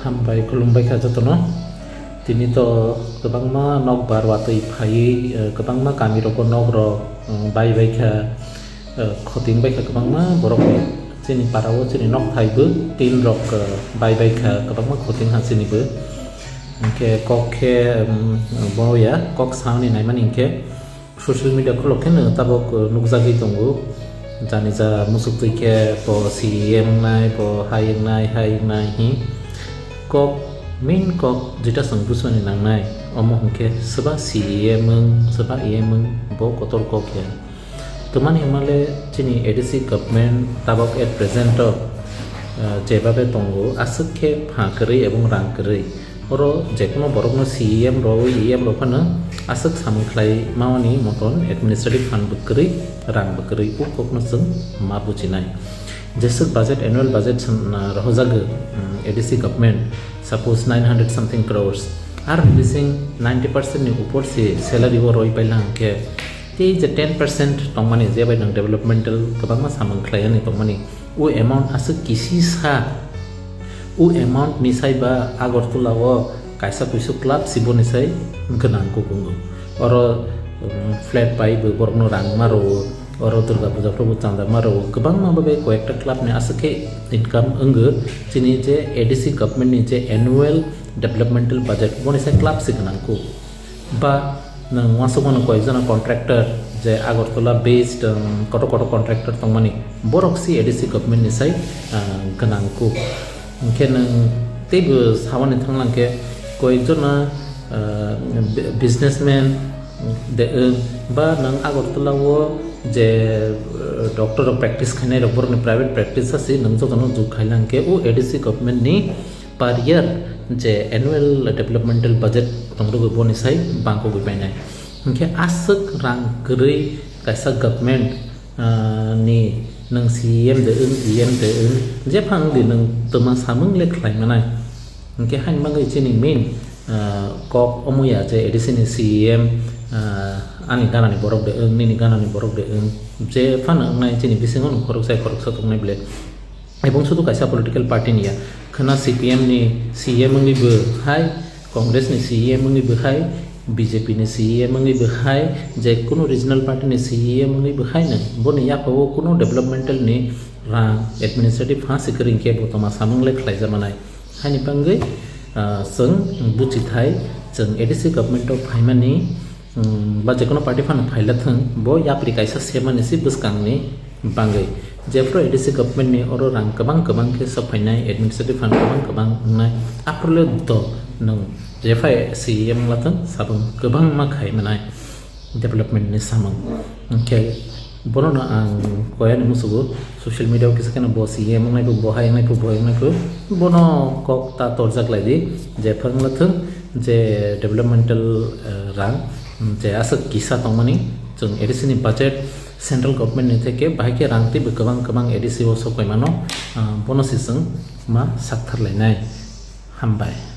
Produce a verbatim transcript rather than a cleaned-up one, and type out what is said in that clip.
Hambai, khulumbai kha jotono. Tini to kwbangma nokbar watwi phaiwi, eh, kwbangma kamirogo nokrok, eh, bai bai kha, eh, khoting bai kha kwbangma borokni. Chini parao chini nokthaibo tin rok, eh, bai bai kha kwbangma khoting ha chinibo. Hwnkhe kok khe, em, bo ya, kok sani naimani hwnkhe, social media khulok khe no tabok, uh, nukjagwi tongo. Jani ja musuktwi khe bo C E M wngnai, bo hai wngnai, hai wngnai hi. Kok, main kok jeta chwng buchmani nangnai, omo hwnkhe swba C E M wng, swba E M wng, bo kotor kok ya. Twmani hwnmale chini A D C government tabok at present o, uh, jebabe tongo, aswk khe pha kwrwi ebong rang kwrwi. Oro jekunu borokno C E M rwwi E M rok phano aswk samung khlai mani moton administrative fund bo kwrwi, rang bo kwrwi, o kokno chwng ma bujinai. Jeswk budget, annual budget san-, na, rohorjago, mm, A D C government, suppose nine hundred something crores, ar bising ninety percent ni upor se salary o rwi paila hwnkhe, tei je ten percent tongmani je bai nwng developmental kwbangma samung khlai ani tongmani, o amount aswk kisi sa. O amount ni sai ba Agartala o kaisa kuisu club si boni sai gwnang kukungo. Oro, um, flat pai bo borokno rang ma rwo, oro Durga Puja pho bo chanda ma rwo, kwbangma babe koyekta club ni aswk khe income wngo. Chini je A D C government ni je annual developmental budget boni sai club si gwnang ku. Ba nwng uansukmano koyekjona contractor je Agartala based, um, kotor kotor contractor tongmani, borok si A D C government ni sai, uh, gwnang ku. Hwnkhe nwng teibo samani thanglang khe koyekjona, uh, bu-, businessman de wng ba nwng Agartala o je, uh, doctor rok practice khainai rok borokni private practice asi nwng jotono juk khailang khe o A D C government ni per year je annual developmental budget tongrogwi boni sai bangkogwi painai. Hwnkhe aswk rang kwrwi kaisa government, ah, ni nwng C E M de wng, E M de wng, jephang wngdi nwng twma samung le khlai manai. Hwnkhe haini bagwi chini main, ah, kok omo ya je A D C ni C E M, ah, ani ganani borok de wng, nini ganani borok de wng, jephano wngnai chini bisingo nwng khoroksa khoroksa tongnai ble. Ebong sudu kaisa political party ni ya, khwna C P M ni C E M wngwi bo hai, Congress ni C E M wngwi bo hai, B J P ni C E M wngwi bo hai, je kunu regional party ni C E M wngwi bo hai no, boni yapha o kunu developmental ni rang administrative ha se kwrwi khe bo toma samung le khlai jamanai. Haini bangwi, ah, chwng buchi thai, chwng A D C government o phaimani, um, ba jekono party phano phaila thung, bo yapri kaisa semani si bwskangni bangwi. Jephru A D C government ni oro rang kwbang kwbang khe sok phainai, administrative fund kwbang kwbang wngnai, aphuru le do nwng jephai C E M wngla thung, sabung kwbangma khai manai development ni samung. Hwnkhe bono no ang koyani musugo, social media o kisa kheno bo C E M wngnai phu, bo hai wngnai phu, bo hai wngnai phu, bono kok ta torjak lai di, jephru wngla thung, je developmental, eh, rang, je aswk kisa tongmani, chwng A D C ni budget, central government ni theke bahai khe rang teibo kwbang kwbang A D C o sok pai mano, ah, bono se chwng ma sakthar lainai. Hambai.